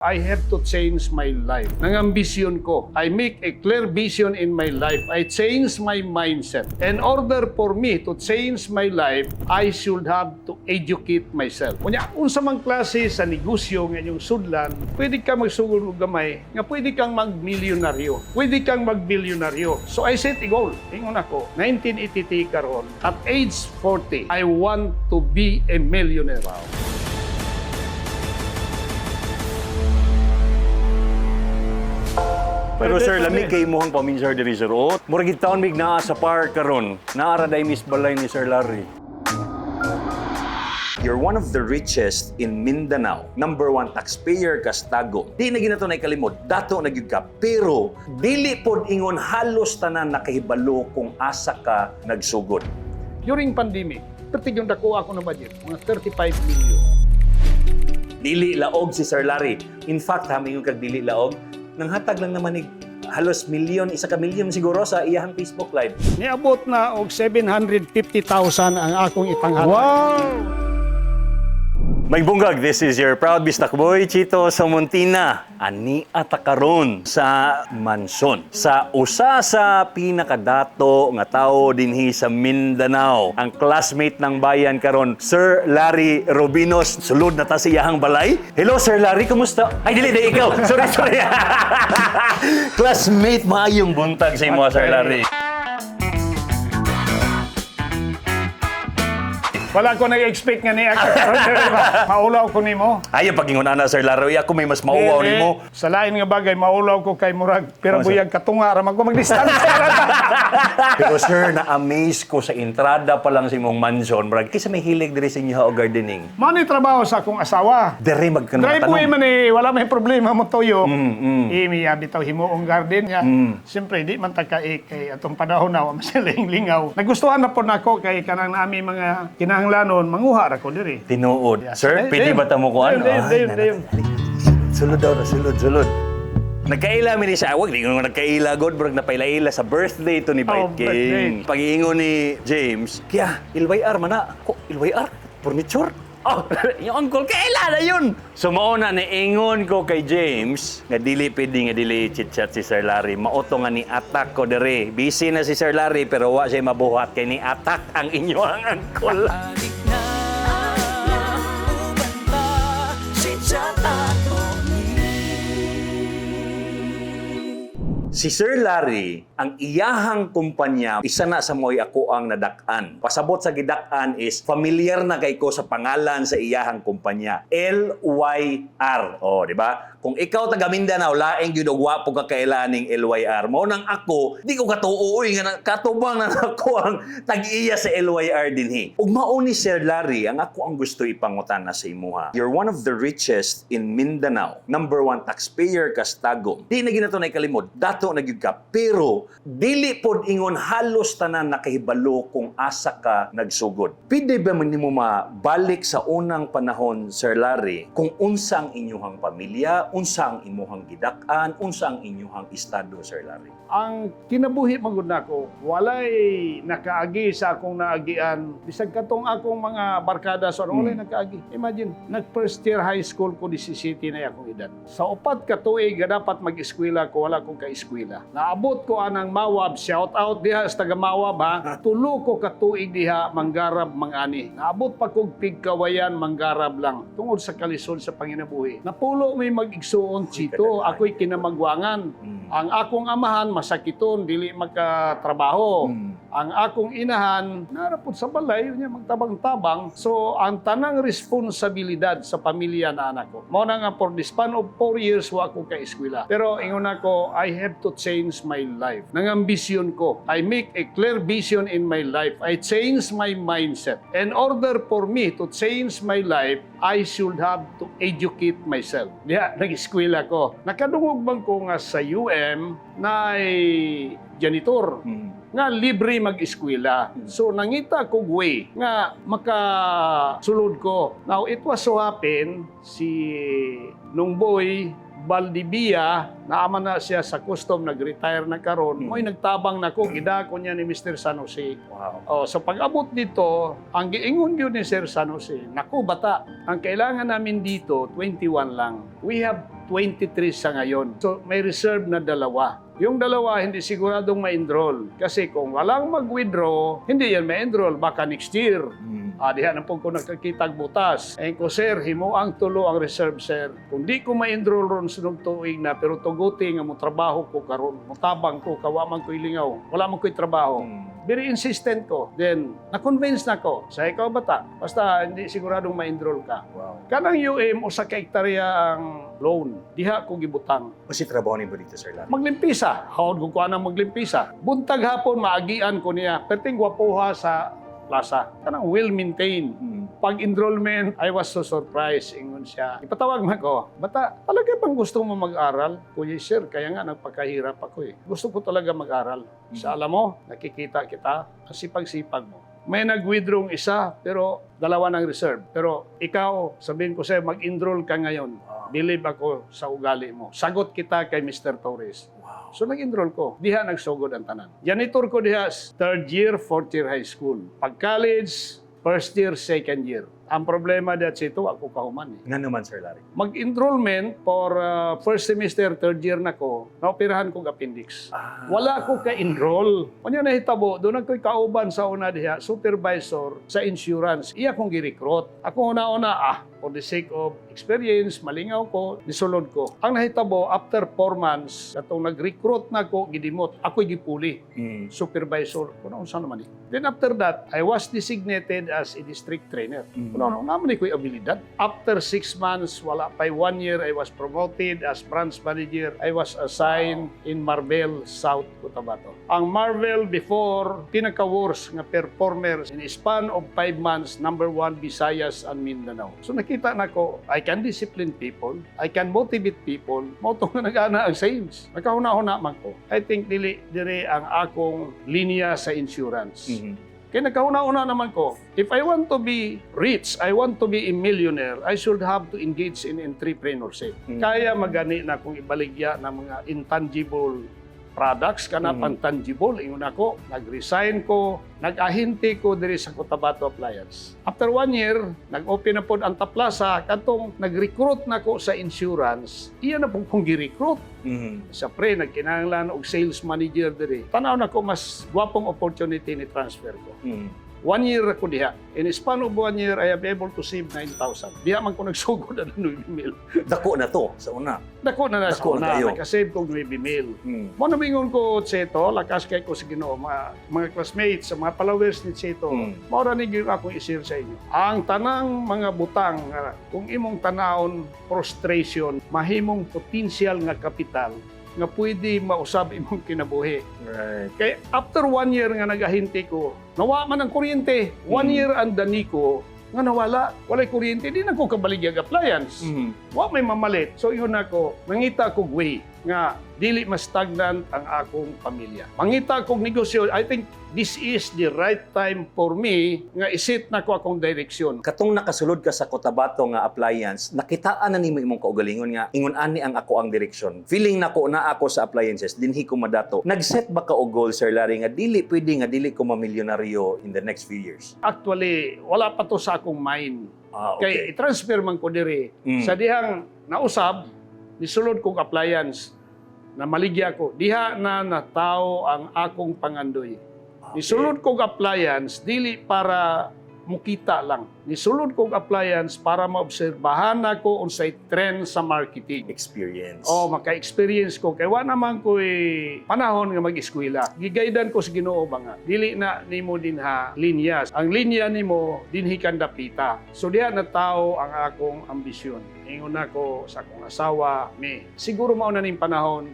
I have to change my life. Nang ambisyon ko, I make a clear vision in my life. I change my mindset. In order for me to change my life, I should have to educate myself. Unya, unsa mang klase sa negosyo nga inyong sudlan, pwede ka magsugod og gamay, nga pwede kang magmilyonaryo. Pwede kang magbilyonaryo. So I set a goal. Ingon ako, 1983 karon, at age 40, I want to be a millionaire. Pero Pwede, sir, lami pwede. Kay imuhang paminser diri, sir. Oh, murag gid taon mig naa sa park karon. Naa ra day Miss Balay ni Sir Larry. You're one of the richest in Mindanao. Number one taxpayer ka sa Tagum. Di na ginato na ikalimod, dato na gyud ka. Pero dili pod ingon halos tanan nakahibalo kung asa ka nagsugod. During pandemic, pertig yung dako ako na budget, mga 35 million. Dili laog si Sir Larry. In fact, ha, mingon kag dili laog, nanghatag lang naman ni halos milyon, 1 ka milyon siguro sa iyahang Facebook Live. Niabot na og 750,000 ang akong ipanghatag. Wow! May bunggag, this is your proud bistak boy, Chito Samontina. Ani atakaron sa manson. Sa usa sa pinakadato nga tao dinhi sa Mindanao. Ang classmate ng bayan karon, Sir Larry Robinos. Sulod na ta sa iyahang balay. Hello, Sir Larry, kumusta? Ay, dili, dili, ikaw. Sorry, sorry. Classmate, maayong buntag sa imo, Sir Larry. Wala ko nag-expect nga niya. Maulaw ko nimo. Ayaw pagingon ana, Sir Larry. Ako may mas mauwaw Dili. nimo. Sa lain nga bagay, maulaw ko kay murag pero Oh, sir. buyag katunga ra man ko magdistansya ra ta. Pero sir, na-amaze ko sa entrada pa lang sa imong mansion. Murag, kisa may hilig diri sa inyo o gardening. Mao ni trabaho sa akong asawa. Dere magkanang Driveway man eh, wala may problema mo toyo. Imi bitaw himuong garden niya. Siyempre di man ta kay kay atong panahon na wa man sila yung lingaw. Nagustuhan na po nako kay kanang nami mga kinahanglanon manguha ra ko diri. Tinuod. Yeah. Sir, Dayon, pwede dayon. ba ta mo kuan? Dayon, dayon, Ay, dayon, dayon. Sulod daw na, sulod, sulod. Nagkaila mi ni siya. Wag, di ko nga nagkaila, God. Murag napaila-ila sa birthday to ni Bite Oh, birthday. King. Pag-iingon ni James, kaya, LYR man na. Ko, LYR? Furniture? Oh, yung uncle, kaila na yun! So mao na niingon ko kay James, nga dili pwede nga dili chit-chat si Sir Larry. Mauto nga ni attack ko dere. Busy na si Sir Larry pero wa siya mabuhat kay ni attack ang inyo ang uncle. Anik na uban pa si Si Sir Larry, ang iyahang kumpanya, isa na sa mo'y ako ang nadak-an. Pasabot sa gidak-an is familiar na kay ko sa pangalan sa iyahang kumpanya. LYR. O, di ba? Kung ikaw taga Mindanao, laing gyud og wa po ka kailaning LYR. Mao nang ako, di ko katuo oy nga katubang na ako ang tag-iya sa LYR dinhi. Ug mao ni Sir Larry, ang ako ang gusto ipangutan na sa imuha. You're one of the richest in Mindanao. Number one taxpayer ka sa Tagum. Di na ginato na ikalimod, dato na gyud ka. Pero dili pod ingon halos tanan nakahibalo kung asa ka nagsugod. Pwede ba man nimo mabalik sa unang panahon, Sir Larry, kung unsa ang inyuhang pamilya, unsa ang imuhang gidak-an, unsa ang inyuhang estado, Sir Larry? Ang kinabuhi man gud nako, walay nakaagi sa akong naagian. Bisag katong akong mga barkada sa walay nakaagi. Imagine, nag first year high school ko 17 na akong edad. Sa 4 ka tuig nga dapat mag-eskwela ko, wala kong ka-eskwela. Naabot ko anang Mawab, shout out diha sa taga Mawab ha. 3 ko ka tuig diha manggarab mangani. Naabot pa kog pigkawayan manggarab lang tungod sa kalisod sa panginabuhi. Napulo may mag-igsuon, Chito, ako'y kinamagwangan. Ang akong amahan masakiton, dili magkatrabaho. Ang akong inahan narapod sa balay niya magtabang-tabang. So ang tanang responsibilidad sa pamilya na anak ko. Mao na nga for the span of 4 years wa ko ka eskwela. Pero ingon ako, I have to change my life. Nang ambisyon ko, I make a clear vision in my life. I change my mindset. In order for me to change my life, I should have to educate myself. Diha, nag-eskwela ko. Nakadungog bang ko nga sa UM na janitor nga libre mag-eskwela. So nangita kog way nga makasulod ko. Now it was so happen si nung boy Valdivia, naama na siya sa custom, nag-retire na karon. Mo'y nagtabang nako, gidako niya ni Mr. San Jose. Oh, so pag-abot dito, ang giingon yun ni Sir San Jose, naku bata, ang kailangan namin dito, 21 lang. We have 23 sa ngayon. So may reserve na dalawa. Yung dalawa, hindi siguradong ma-enroll. Kasi kung walang mag-withdraw, hindi yan ma-enroll. Baka next year. Ah, diha na po ko nakakitag butas. Eh ko, "Sir, himo ang tulo ang reserve, sir. Kung di ko ma-enroll ron sunod tuig na, pero tuguti nga mo trabaho ko karon, motabang ko, kawa man ko'y lingaw, wala man ko'y trabaho." Very insistent ko. Then, na-convince na ko. Sa ikaw bata, basta hindi siguradong ma-enroll ka. Kanang UM, usa ka hektarya ang loan. Diha ko gibutang. Kasi trabaho ni dito, Sir Larry? Maglimpisa. Hawd ko kuha ng maglimpisa. Buntag hapon, maagian ko niya. Perting gwapuha sa plaza. Kanang well-maintained. Pag-enrollment, I was so surprised. Ingon siya. Ipatawag man ko, "Bata, talaga bang gusto mo mag-aral?" "Kuya, sir, kaya nga nagpakahirap ako eh. Gusto ko talaga mag-aral." "Sa alam mo, nakikita kita, ang sipag-sipag mo. May nag-withdraw isa, pero dalawa ng reserve. Pero ikaw, sabihin ko sa'yo, mag-enroll ka ngayon. Believe ako sa ugali mo. Sagot kita kay Mr. Torres." So nag-enroll ko. Diha nagsugod ang tanan. Janitor ko diha, third year, fourth year high school. Pag college, first year, second year. Ang problema diha ito, ako kahuman eh. Nga naman, Sir Larry? Mag-enrollment for first semester, third year na ko, naoperahan kong appendix. Wala ko ka-enroll. Unya nahitabo, doon ako'y kauban sa una diha, supervisor sa insurance. Iya kong gi-recruit. Ako una-una, for the sake of experience, malingaw ko, nisulod ko. Ang nahitabo, after 4 months, katong nag-recruit na ko, gi-demote. Ako'y gipuli. Supervisor. Kuno unsa naman eh. Then after that, I was designated as a district trainer. Kuno ano naman ko'y abilidad. After 6 months, wala pa one year, I was promoted as branch manager. I was assigned in Marvel, South Cotabato. Ang Marvel before, pinaka-worst nga performers in a span of 5 months, number one, Visayas and Mindanao. So nakita na ko, I can discipline people, I can motivate people, mao to nga nag-ana ang sales. Nakahuna-huna man ko. I think dili dire ang akong linya sa insurance. Kaya nagkahuna-una naman ko, if I want to be rich, I want to be a millionaire, I should have to engage in entrepreneurship. Kaya magani na kung ibaligya ng mga intangible products kana pang tangible. Ingon ako, nag-resign ko, nag-ahente ko diri sa Cotabato Appliance. After one year, nag-open na pod ang Plaza, katong nag-recruit na ko sa insurance, iya na pong kong gi-recruit. Sa pre, nagkinahanglan og sales manager diri. Tanaw na ko mas gwapong opportunity ni transfer ko. One year ako diha. In a span of one year, I am able to save 9,000. Diha man ko nagsugod na 9 mil. Dako na to sa una. Dako na na sa Dako na una. kayo. Nakasave ko 9 mil. Mo na mingon ko, Cheto, lakas kay ko sa Ginoo, mga classmates, sa mga followers ni Cheto, mao ra ni gyud akong i-share sa inyo. Ang tanang mga butang, nga kung imong tanawon frustration, mahimong potential nga kapital nga pwede mausab imong kinabuhi. Kay after one year nga nagahinte ko, nawa man ang kuryente. One year ang dani ko nga nawala. Walay kuryente, di na ko kabaligyag appliance. Wa may mamalit. So yun ako, mangita kog way nga dili mas stagnant ang akong pamilya. Mangita kog negosyo. I think this is the right time for me nga i-set na ko akong direksyon. Katong nakasulod ka sa Cotabato nga appliance, nakitaan na nimo imong kaugalingon nga ingon ani ang ako ang direksyon. Feeling nako na ako sa appliances, dinhi ko madato. Nag-set ba ka og goal, Sir Larry, nga dili pwede nga dili ko mamilyonaryo in the next few years? Actually, wala pa to sa akong mind. Kay i-transfer man ko diri. Sa dihang nausab, nisulod kong appliance na maligya ko. Diha na natawo ang akong pangandoy. Nisulod kong appliance dili para mukita lang. Nisulod kong appliance para maobserbahan nako unsay trend sa marketing. Experience. Oh, maka-experience ko kay wa naman ko'y panahon nga mag-eskwela. Gigaidan ko sa Ginoo ba nga. Dili na nimo dinha linya. Ang linya nimo dinhi kan dapita. So diha na tao ang akong ambisyon. Ingon nako sa akong asawa, me. Siguro mao na ning panahon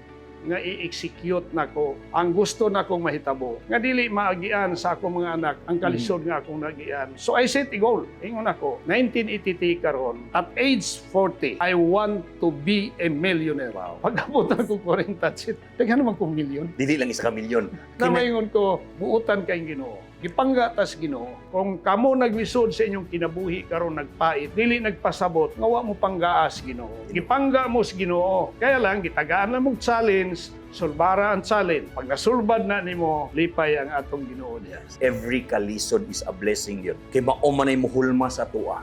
nga i-execute nako ang gusto nakong mahitabo. Nga dili maagian sa akong mga anak ang kalisod nga akong nagian. So I set a goal. Ingon ako, 1983 karon, at age 40, I want to be a millionaire. Pag-abot ako 40, shit, daghan naman kong milyon. Dili lang isa ka milyon. Na maingon ko, buutan kay Ginoo. Gipangga tas Ginoo. Kung kamo naglisod sa inyong kinabuhi karon nagpait, dili nagpasabot nga wa mo panggaas Ginoo. Gipangga mo sa Ginoo. Kaya lang gitagaan lang mong challenge, sulbara ang challenge. Pag nasulbad na nimo, lipay ang atong Ginoo diha. Every kalisod is a blessing yun. Kay mao man ay muhulma sa tuwa.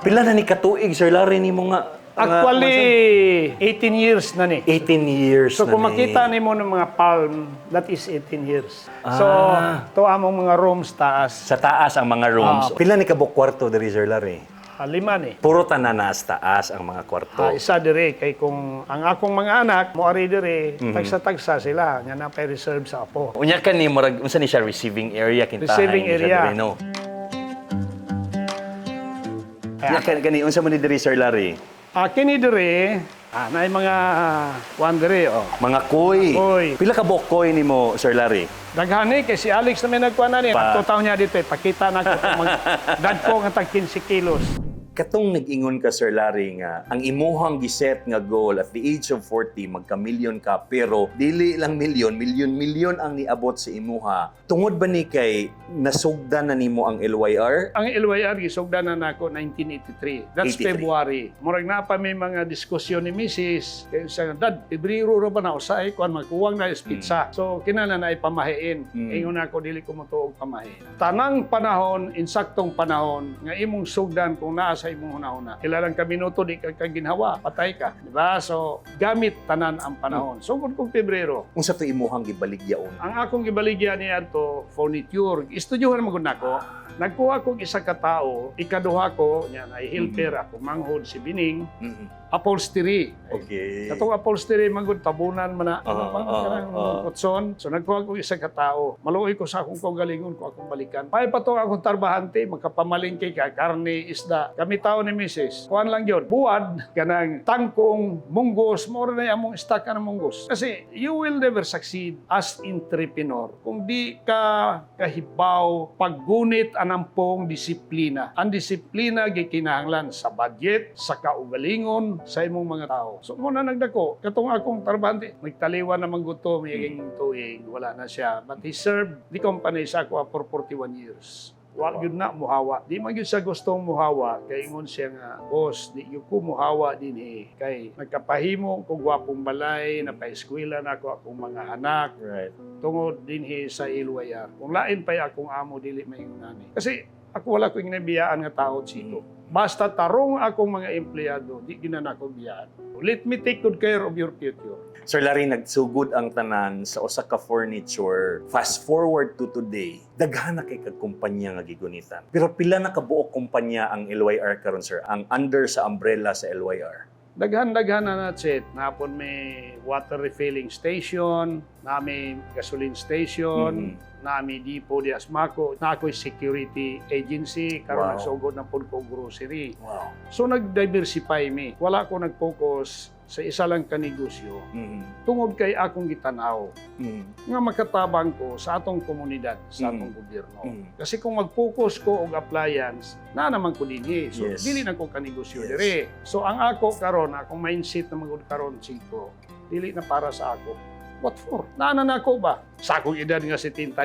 Pila na ni katuig, Sir Larry, nimo nga Actually, 18 years na ni. 18 years So na kung ni. makita nimo ng mga palm, that is 18 years. So, to among mga rooms taas. Sa taas ang mga rooms. Pila ni kabuok kwarto diri, Sir Larry? Ah, lima ni. Puro tanan na sa taas ang mga kwarto. Ah, isa dire kay kung ang akong mga anak moari dire, tagsa-tagsa sila nya na pay reserve sa apo. Unya kani, murag unsa ni siya, receiving area, kintahay Receiving ni siya area. diri, no? Unya kani, unsa man ni diri, Sir Larry? Ah, kini dire, naay mga kuan dire oh. Mga koi. Koi. Pila ka buok koi nimo, Sir Larry? Daghan ni kay si Alex na may nagkuan na ni. Pa. Tutaw niya dito eh, pakita na ko kung mag dagko nga tag 15 kilos. Katong nag-ingon ka, Sir Larry, nga ang imuhang giset nga goal at the age of 40, magka-milyon ka, pero dili lang milyon, milyon milyon ang niabot sa imuha. Tungod ba ni kay nasugdan na nimo ang LYR? Ang LYR gisugdan na nako 1983. That's 83. February. Murag na pa may mga diskusyon ni Mrs. Kay siya, "Dad, Pebrero ra ba na usahay kuan magkuwang na is pizza." So kinahanglan na ipamahiin. Ingon ako, dili ko motuog pamahiin. Tanang panahon, insaktong panahon nga imong sugdan kung naa sa imong hunahuna. Kailangan ka minuto di ka ginhawa, patay ka, di ba? So gamit tanan ang panahon. Sugod kong Pebrero. Unsa to imuhang gibaligyaon? Ang akong gibaligya ni adto furniture. Istudyuhan man gud nako. Nagkuha kog isa ka tawo, ikaduha ko nya na helper ako manghod si Bining, upholstery. Katong upholstery man gud, tabunan man na, ano ba, kanang kutson. So nagkuha kog isa ka tawo. Maluoy ko sa akong kaugalingon ko akong balikan. May pa to akong tarbahante, makapamalingke ka karne, isda. Kami tao ni Mrs. Kuan lang yun. Buwad kanang tangkong, munggos, mo na among stock ng munggos. Kasi you will never succeed as entrepreneur kung di ka kahibaw paggunit anampong disiplina. Ang disiplina gikinahanglan sa budget, sa kaugalingon, sa imong mga tao. So mo na nagdako katong akong tarbahante, nagtaliwan na man guto mayiging tuig, wala na siya. But he served the company sa ako for 41 years. Wa gyud na muhawa. Di man gyud siya gustong muhawa kay ingon siya nga, "Boss, di gyud ko muhawa dinhi kay nagkapahimo ko gwapong balay, napaeskwela na ako akong mga anak tungod dinhi sa LYR. Kung lain pa akong amo, dili maingon ani." Kasi ako wala ko ginabiyaan nga tao sito. Basta tarong akong mga empleyado, di gina na ako biyaan. Let me take good care of your future. Sir Larry, nagsugod ang tanan sa usa ka furniture. Fast forward to today, daghan na kay kag kumpanya nga gigunitan. Pero pila na kabuok kumpanya ang LYR karon, sir? Ang under sa umbrella sa LYR? Daghan-daghan na natsit. Napon may water refilling station, na may gasoline station, na may depot di Asmaco, na ako'y security agency, karon nagsugod na pud ko grocery. So nag-diversify mi. Wala ko nag-focus sa isa lang ka negosyo tungod kay akong gitanaw nga makatabang ko sa atong komunidad, sa atong gobyerno. Kasi kung mag-focus ko og appliance, na naman ko dinhi. So dili na ko kanegosyo dire. So ang ako karon, akong mindset na magud karon siko, dili na para sa ako. What for? Naa na ako ba? Sa akong edad nga 71,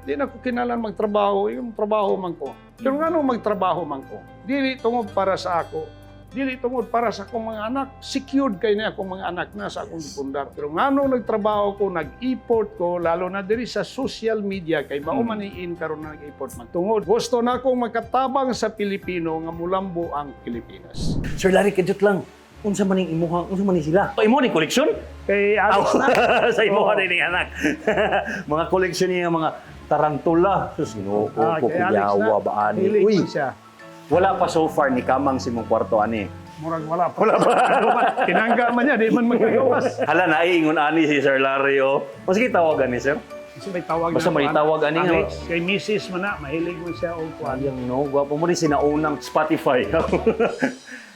di na ko kinahanglan magtrabaho, yung trabaho man ko. Pero ngano magtrabaho man ko? Dili tungod para sa ako. Dili tungod para sa akong mga anak. Secured kay na akong mga anak na sa akong gipundar. Pero ngano nagtrabaho ko, nag-effort ko, lalo na diri sa social media kay mao man in karon na nag-effort man. Tungod gusto na akong makatabang sa Pilipino nga mulambo ang Pilipinas. Sir Larry, kadyot lang. Unsa man ning imuha, unsa man ni sila? Imo ni koleksyon? Kay Alex na. Sa imuha Oo. ni ning anak. Mga koleksyon niya, mga tarantula. Sus, Ginoo ko, Ah, kay Alex na. kuyawa ba ani? Hilig Uy, man siya. wala pa so far ni kamang si mong kwarto ani. Murag wala pa. Wala pa. Tinangga man niya, di man magkagawas. Hala na ingon ani si Sir Larry oh. Maski tawagan ni sir. Kasi may tawag Basta na may kuan. tawag ani, Alex, kay Mrs. man na, mahilig man siya og kuan. Sayang no, gwapo mo rin sinaunang Spotify.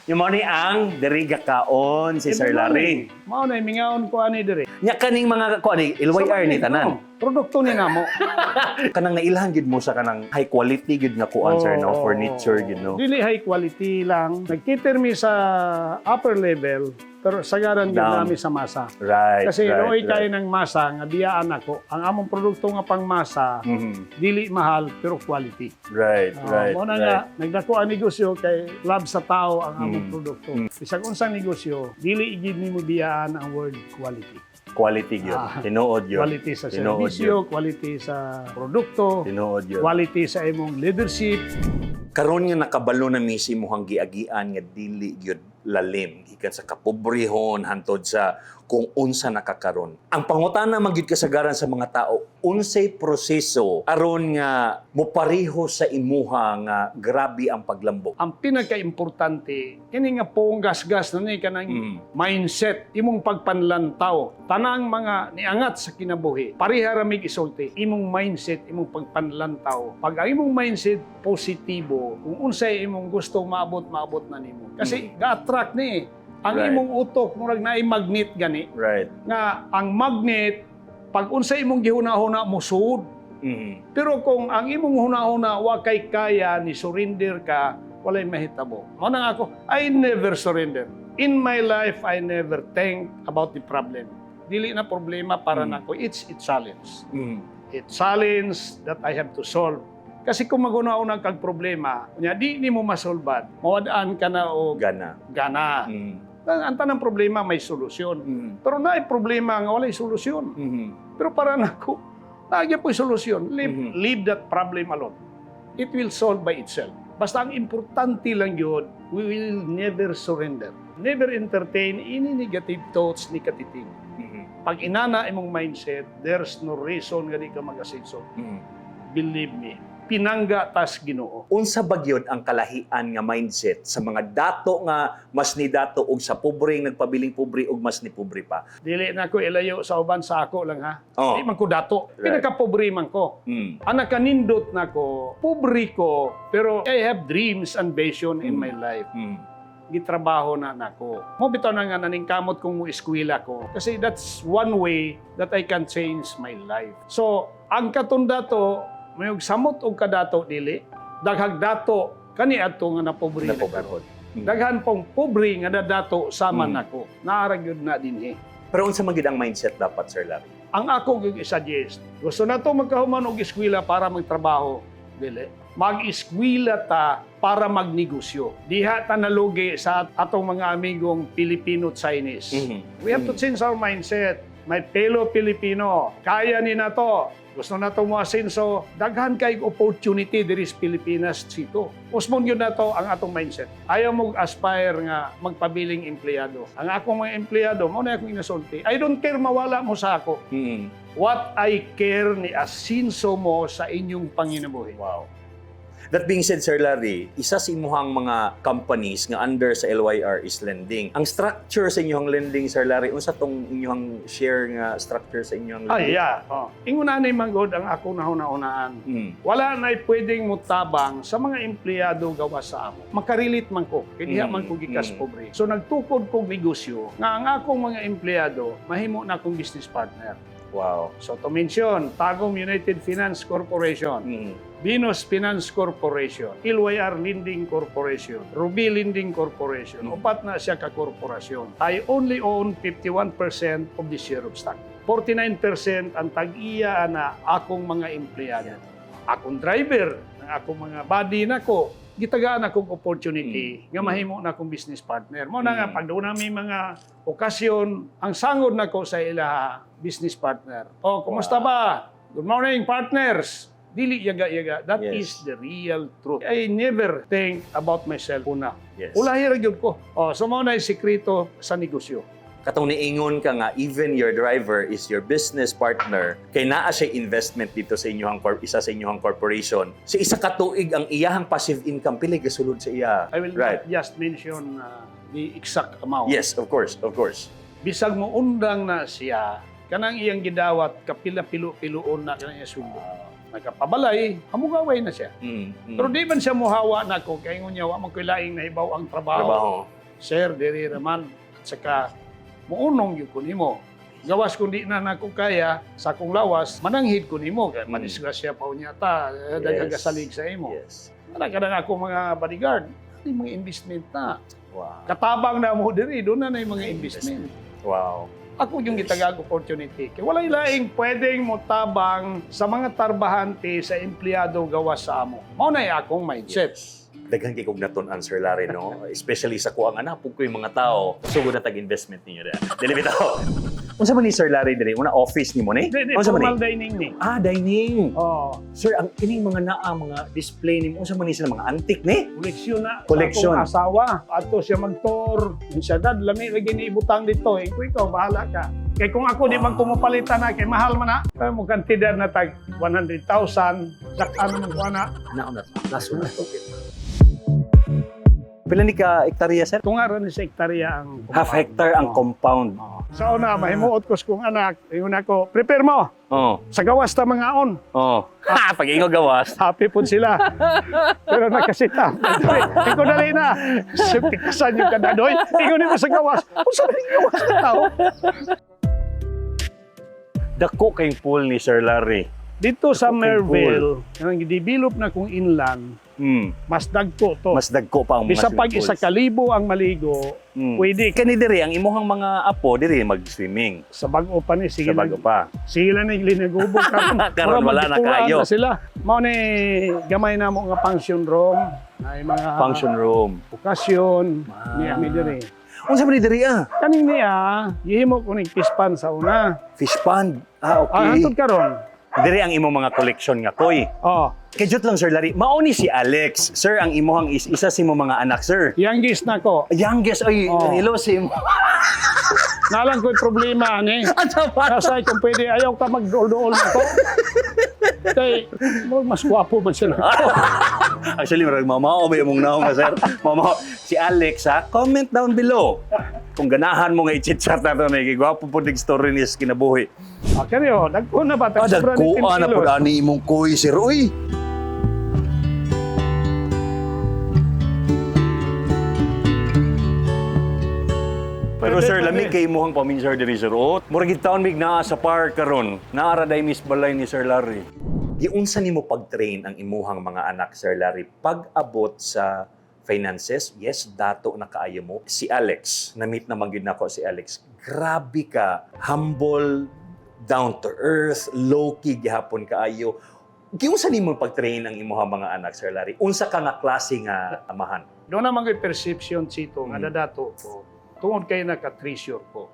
Yung mo ni ang diri kaon si Sir Larry. Mao na mingaon ko ani diri. Nya kaning mga kuan ni LYR ni tanan. Oh, produkto ni namo. Kanang nailhan gid mo sa kanang high quality gid nga kuan, sir, no, Oo. furniture gid no. Dili high quality lang. Nagkiter mi sa upper level pero sagaran gyud Down. nami sa masa. Kasi luoy kayo ng masa nga biyaan ako. Ang among produkto nga pangmasa dili mahal pero quality. Mao na nga nagdako ang negosyo kay love sa tao ang among produkto. Bisag unsang negosyo, dili gid nimo biyaan ang word quality. Quality gyud. Tinuod gyud. Quality sa Tinuod serbisyo, quality sa produkto, Tinuod gyud. quality sa imong leadership. Karon nga nakabalo na mi sa imong giagian nga dili gyud lalim gikan sa kapobrehon hantod sa kung unsa nakakaron. Ang pangutana man gyud kasagaran sa mga tao, unsay proseso aron nga mopariho sa imuha nga grabe ang paglambo? Ang pinaka-importante, kini nga pong gasgas na ni kanang mindset, imong pagpanlantaw, tanang mga niangat sa kinabuhi, pareha ra mig isulti, imong mindset, imong pagpanlantaw. Pag ang imong mindset positibo, kung unsay imong gusto maabot, maabot na nimo. Kasi ga-attract ni eh. Ang imong utok murag naay magnet gani nga ang magnet, pag unsay imong gihuna-huna, mosuod. Pero kung ang imong hunahuna wa kay kaya, ni surrender ka, walay mahitabo. Mao na nga ako, I never surrender. In my life, I never think about the problem. Dili na problema para nako. It's a challenge. A challenge that I have to solve. Kasi kung maghuna-huna kag problema, unya di nimo masolbad, mawadaan ka na og Gana. Gana. Ang tanang problema may solusyon. Pero naay problema nga walay solusyon. Pero para nako, naa gyapoy solusyon. Leave, leave that problem alone. It will solve by itself. Basta ang importante lang yun, we will never surrender. Never entertain any negative thoughts ni katiting. Pag inana imong mindset, there's no reason nga di ka mag-asenso. Believe me. Pinangga tas Ginoo. Unsa ba gyud ang kalahian nga mindset sa mga dato nga mas ni dato og sa pobre nga nagpabiling pobre og mas ni pobre pa? Dili na ko ilayo sa uban, sa ako lang ha. Di man ko dato. Pinakapobre man ko. Ang nakanindot na ko, pobre ko, pero I have dreams and vision in my life. Gitrabaho na nako. Mao bitaw na nga naningkamot kong mo eskwela ko. Kasi that's one way that I can change my life. So, ang katong dato, may og samot og kadato dili, daghag dato kani adto nga napobre na karon. Daghan pong pobre nga nadato sama nako. Naa ra gyud na dinhi. Pero unsa man gyud ang mindset dapat, Sir Larry? Ang ako gyud i-suggest, gusto na to magkahuman og eskwela para magtrabaho, dili. Mag-eskwela ta para magnegosyo. Diha ta nalugi sa atong mga amigong Pilipino-Chinese. We have to change our mindset. My fellow Pilipino, kaya ni na to. Gusto na to mo asenso, daghan kay opportunity diri sa Pilipinas sito. Usmon yun na to ang atong mindset. Ayaw mo aspire nga magpabiling empleyado. Ang akong mga empleyado, mao na akong inasulti. I don't care mawala mo sa ako. What I care, ni asinso mo sa inyong panginabuhi. Wow. That being said, Sir Larry, isa sa imuhang mga companies nga under sa LYR is lending. Ang structure sa inyong lending, Sir Larry, unsa tong inyong share nga structure sa inyong lending? Ay, yeah. Oh. Ingon ani man gud ang ako nahuna-hunaan. Wala na'y pwedeng mutabang sa mga empleyado gawas sa amo. Makarelate man ko, kay diha man ko gikas pobre. So nagtukod kog negosyo nga ang akong mga empleyado mahimo na akong business partner. So to mention, Tagum United Finance Corporation, Venus Finance Corporation, LYR Lending Corporation, Ruby Lending Corporation. Upat na siya ka korporasyon. I only own 51% of the share of stock. 49% ang tag-iya na akong mga empleyado. Akong driver, ang akong mga buddy nako, gitagaan akong opportunity nga mahimo na akong business partner. Mao na nga pag doon may mga okasyon, ang sangod nako sa ila business partner. "Oh, kumusta ba? Good morning, partners." Dili yaga-yaga. That is the real truth. I never think about myself una. Ulahi ra gyud ko. Oh, so mao na yung sikreto sa negosyo. Katong niingon ka nga even your driver is your business partner kay naa siya investment dito sa inyong isa sa inyong corporation. Sa isa ka tuig, ang iyahang passive income, pila gasulod sa iya? I will not just mention the exact amount. Yes, of course, of course. Bisag mo undang na siya, kanang iyang gidawat, kapila pilo-piloon na kanang iyang sweldo. Nakapabalay, hamugaway na siya. Pero di man siya muhawa nako, kay ingon niya, wa man ko'y laing nahibaw ang trabaho. Trabaho. Sir, diri raman, at saka muunong gyud ko nimo. Gawas kung di na nako kaya sa akong lawas, mananghid ko nimo kay madisgrasya pa unya ta, daghang gasalig sa imo. Ana ka na ako mga bodyguard, ano yung mga investment na. Katabang na mo diri, doon na na yung mga investment. Ako yung gitagag opportunity. Kay walay laing pwedeng motabang sa mga tarbahante sa empleyado gawas sa amo. Mao na akong mindset. Daghan kay kog natun-an, Sir Larry, no? Especially sa kuang anak pug ko yung mga tao. Sugod na tag investment ninyo diha. Dili bitaw. Unsa man ni Sir Larry diri? Una office nimo ni? Di, di, Unsa man formal ni? dining ni. Ah, dining. Oh, Sir, ang kining mga naa mga display nimo unsa man ni sila mga antique ni? koleksyon na Koleksyon. sa akong asawa. Ato siya magtour. Siya dad, lami lagi ni ibutang dito. Eh, kung ikaw, bahala ka. Kay kung ako di man kumupalitan na, kay mahal man na. Kaya mo consider na tag 100,000, sakaan mo ko na. Naon na laso na to. Pila ni ka hektarya, sir? Kung aron ni sa hektarya ang Half hectare ang Oo. compound. Oo. Sa una, mahimuot ko sa kong anak. Ingon ako, prepare mo. Oo. Sa gawas ta mga on. Oh. Ha, pag ingo gawas. Happy po sila. Pero nakasita. Ikaw dali na. Pikasan yung kadadoy. Ingon mo sa gawas. Unsa na yung gawas na tao? Dako kayong pool ni Sir Larry. Dito sa Okay, Merville, ang gidevelop na kong inland, mas dagko to. Mas dagko pa ang mga Bisa pag swimming isa pools. kalibo ang maligo, pwede. Kani diri ang imuhang mga apo diri mag-swimming Sa bag-o pa ni, sige sa bago pa. Sige lang ni linagubog karon. Karon wala na Murag kayo. na sila. Mao ni gamay na mo nga function room, ay mga Function room. okasyon ni ami diri. Unsa man ni diri ah? Kaning niya, gihimo ko ning pispan sa una. Fish pond. Ah, Ah, okay. hantod karon. Diri ang imong mga collection nga koi. Oh, Kajut lang, Sir Larry. Mao ni si Alex. Sir, ang imuhang isa si mo mga anak, sir. youngest na ko. Youngest ay Oh. hello si imo. Nalang ko'y problema ani. Ano ba? Kasay kung pwede ayaw ka magduol-duol na ko. Kay murag mas gwapo man siya nako. Actually, marag mamao ba yung mong naong ka, sir? Mamao. Si Alex, ha? Comment down below. Kung ganahan mo nga i-chit-chat na ito, may gwapo po ng story ni sa kinabuhi. Ah, kani oh, dagko na ba? Ah, Tag sobra ni dagkuan na 10 po kilos. ani imong kuy, sir. Uy! Pero Pwede, sir, pwede. lamig kay imuhang paminser diri sir. Oh, murag gid taon mig naa sa park karon. Naara day Miss Balay ni Sir Larry. Giunsa nimo pag-train ang imuhang mga anak, Sir Larry, pag-abot sa finances? Yes, dato na kaayo mo. Si Alex, na-meet naman gyud nako si Alex. Grabe ka, humble, down to earth, low-key gihapon kaayo. Giunsa nimo pag-train ang imuhang mga anak, Sir Larry? Unsa ka nga klase nga amahan? Doon naman ko'y perception sito nga dadato ko. Tungod kay naka-treasure ko.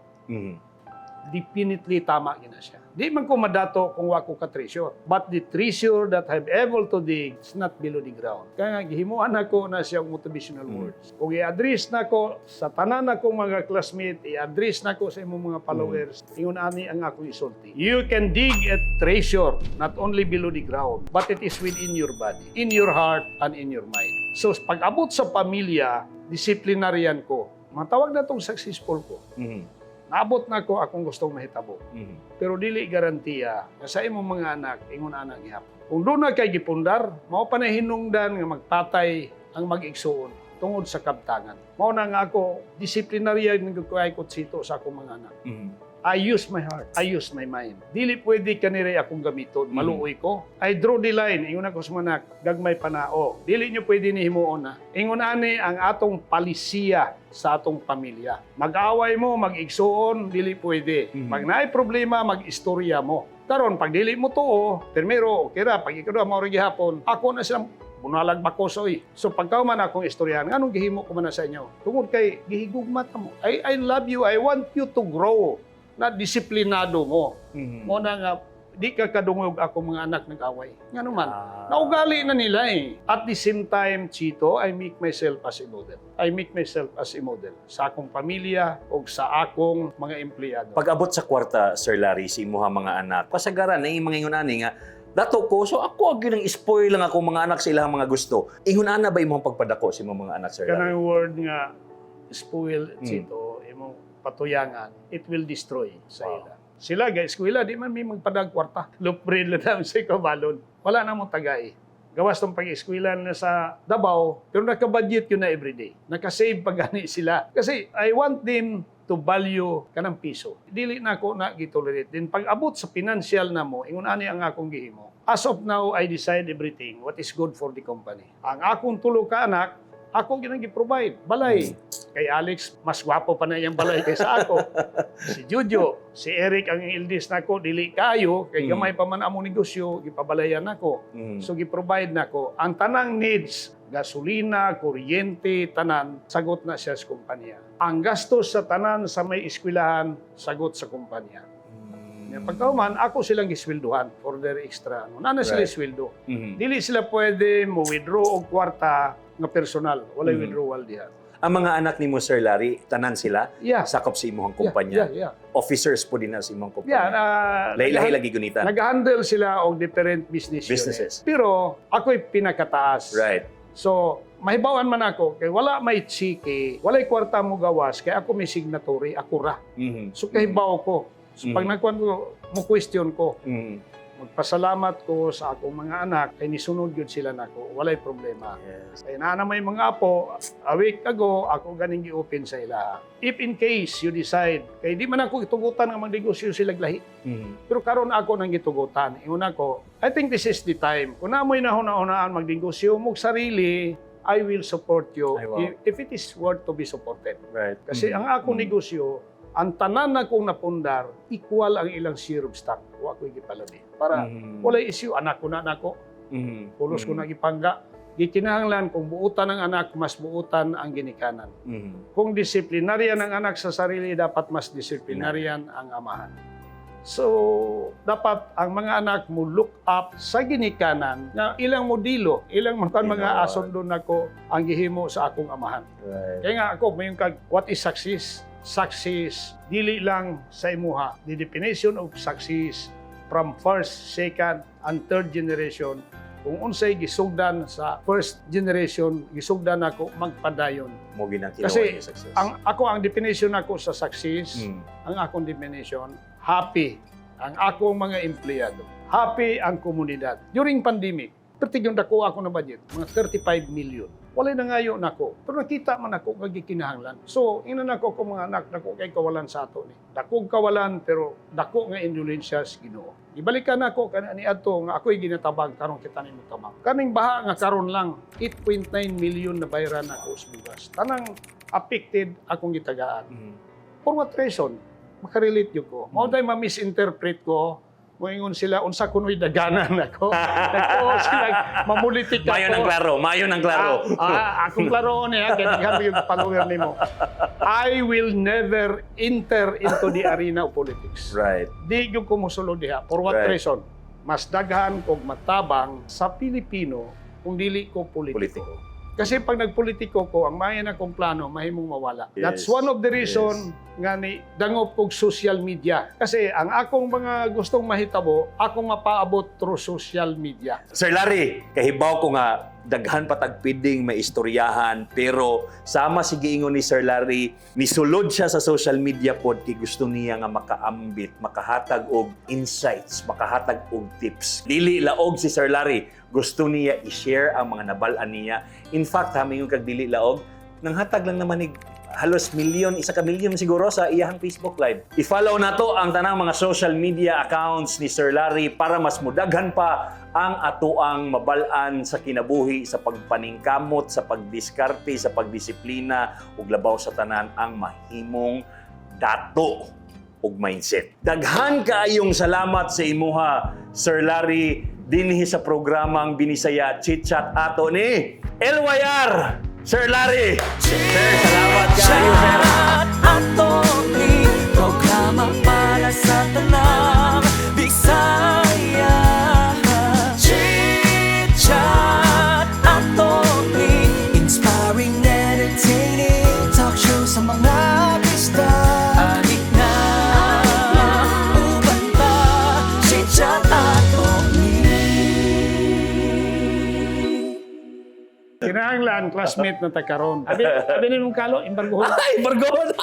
Definitely tama gina siya. Di man ko madato kung wa ko ka-treasure. But the treasure that I'm able to dig is not below the ground. Kaya nga, gihimuan nako na siya og motivational words. Kung i-address nako sa tanan akong mga classmate, i-address nako sa imong mga followers, ingon ani ang akong isulti. You can dig a treasure not only below the ground, but it is within your body, in your heart, and in your mind. So, pag abot sa pamilya, disciplinarian ko. Matawag na tong successful ko. Naabot na ko akong gustong mahitabo. Pero dili garantiya nga sa imong mga anak ingon anak gihapon. Kung doon na kay gipundar, mao pa na hinungdan nga magpatay ang mag-igsuon tungod sa kabtangan. Mao na nga ako disiplinarya ng ko sito sa akong mga anak. I use my heart. I use my mind. Dili pwede kanire akong gamiton. Maluoy ko. I draw the line. Ingon ako sa mga anak, gagmay panao. Dili nyo pwede ni himuon na. Ingon ani ang atong palisiya sa atong pamilya. Mag-away mo, mag-igsuon, dili pwede. Pag naay problema, mag-istorya mo. Karon pag dili mo tuo, primero, okay ra, pag ikaduha mao ra gihapon, ako na silang bunalag bakosoy. So pagka man akong istoryahan, nganong gihimo ko man na sa inyo? Tungod kay gihigugma ta mo. I love you. I want you to grow na disiplinado mo. Mo na nga di ka kadungog ako mga anak nag-away. Ngano man? Naugali na nila eh. At the same time, Chito, I make myself as a model. I make myself as a model sa akong pamilya o sa akong mga empleyado. Pag-abot sa kwarta, Sir Larry, sa imuha mga anak, kasagaran na yung mga ingon ani nga, dato ko, so ako ang ginang spoil lang ako mga anak sa ilang mga gusto. Ingon ana ba imong pagpadako sa imong mga anak, Sir Larry? Kanang word nga spoil, Chito, imong patuyangan, it will destroy sa ila. Sila guys, eskwela di man may magpadag kwarta. Lupre lang na sa kabalon. Wala na mong tagay. Gawas tong pag-eskwela na sa Davao, pero naka-budget yun na everyday. Naka-save pa gani sila. Kasi I want them to value kanang piso. Dili na ako na gitolerate. Din pag abot sa financial na mo, ingon ani ang akong gihimo. As of now, I decide everything what is good for the company. Ang akong tulo ka anak, ako ginang gi-provide. Balay. Kay Alex, mas gwapo pa na iyang balay kaysa ako. Si Jojo, si Eric ang eldest nako, dili kayo, kay gamay pa man among negosyo, gipabalayan nako. So gi-provide nako ang tanang needs. Gasolina, kuryente, tanan, sagot na siya sa kumpanya. Ang gastos sa tanan sa may eskwelahan, sagot sa kumpanya. Mm. Pagkauman, ako silang gisweldohan for their extra. Ano. Nana sila sweldo. Dili sila pwede mo withdraw og kwarta nga personal. Walay withdrawal diha. Ang mga anak nimo, Sir Larry, tanan sila sakop sa imong kumpanya. Yeah. Officers po din na sa imong kumpanya. Yeah, Lahi-lahi lagi gunitan. Nag-handle sila og different business unit. Businesses. Pero ako'y pinakataas. So, mahibawan man ako kay wala may chike, walay kwarta mo gawas kay ako may signatory, ako ra. So kahibaw ko. So pag nagkuan ko, mo question ko, magpasalamat ko sa akong mga anak kay nisunod gyud sila nako, walay problema. Kay naa na may mga apo, a week ago ako ganing gi-open sa ila. If in case you decide, kay di man ako gitugutan nga magnegosyo sila lahi. Pero karon ako nang gitugutan. Ingon ako, I think this is the time. Kung namoy nahuna-hunaan magnegosyo mo sarili, I will support you Ay, wow. if it is worth to be supported. Kasi ang akong negosyo, ang tanan na kong napundar, equal ang ilang share of stock. Wa ko'y gipalabi. Para walay issue, anak ko na nako, pulos ko na gipangga. Gikinahanglan kung buutan ang anak, mas buutan ang ginikanan. Kung disiplinaryan ang anak sa sarili, dapat mas disiplinaryan ang amahan. So, dapat ang mga anak mo look up sa ginikanan nga ilang modelo, ilang mga mga Tinuod. asundo nako ang gihimo sa akong amahan. Kaya nga ako, mayon kag, what is success? Success, dili lang sa imuha. The definition of success from first, second, and third generation, kung unsay gisugdan sa first generation, gisugdan ako magpadayon. Mo ginang Kasi tinuod success. Ang ako ang definition nako sa success, ang akong definition, happy ang akong mga empleyado. Happy ang komunidad. During pandemic, pertig yung dako ako na budget, mga 35 million. Walay nangayo nako. Pero nakita man ako nga gikinahanglan. So, ina nako ko mga anak, dako kay kawalan sa ato ni. Dako kawalan pero dako nga indulensya sa Ginoo. Ibalikan nako kana ni adto nga ako'y ginatabang karon kita nimo tabang. Kaning baha nga karon lang 8.9 million na bayaran ako sa bugas. Tanang affected akong gitagaan. For what reason? Makarelate yun ko. Mao day ma-misinterpret ko. Moingon sila, unsa kuno'y daganan ako. Nagtuo sila, mamulitik ako. Mayo ng klaro, mayo ng klaro. Ah, akong klaro niya, kaya daghan mo yung follower nimo. I will never enter into the arena of politics. Di yung kumusulod diha. For what reason? Mas daghan kog matabang sa Pilipino kung dili ko politiko. Politiko. Kasi pag nagpolitiko ko, ang maya na kong plano, mahimong mawala. That's one of the reason nga ni dangop kog social media. Kasi ang akong mga gustong mahitabo, akong mapaabot through social media. Sir Larry, kahibaw ko nga daghan pa tagpiding may istoryahan, pero sama si giingon ni Sir Larry, nisulod siya sa social media pod kay gusto niya nga makaambit, makahatag og insights, makahatag og tips. Dili laog si Sir Larry, gusto niya i-share ang mga nabal-an niya. In fact, ha, mingon kag dili laog, nanghatag lang naman ni halos milyon, 1 ka milyon siguro sa iyahang Facebook Live. I-follow na to ang tanang mga social media accounts ni Sir Larry para mas mudaghan pa ang atoang mabal-an sa kinabuhi, sa pagpaningkamot, sa pagdiskarte, sa pagdisiplina, ug labaw sa tanan ang mahimong dato ug mindset. Daghan kaayong salamat sa imuha, Sir Larry, dinhi sa programang Binisaya Chit Chat ato ni LYR, Sir Larry. Sir, salamat kaayo, sir. Chat ato ni programa para sa tanang Bisaya. Chit Chat ato ni inspiring, entertaining talk show sa mga bista. Anik na uban pa, Chit Chat ato ni. Kinahanglan classmate na ta karon. Abi, abi ni mong kalo, embargo. Ay, bargon!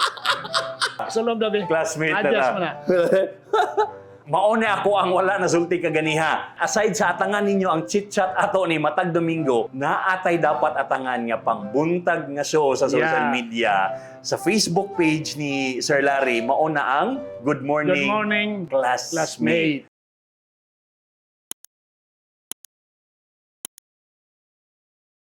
Sa loob dabi. Classmate na Adjust na. mo na. Maone ako ang wala na sulti kaganiha. Aside sa atangan ninyo ang chit-chat ato ni matag Domingo, naatay dapat atangan nga pangbuntag nga show sa social media sa Facebook page ni Sir Larry, mao na ang Good Morning, Good morning, Classmate. Classmate.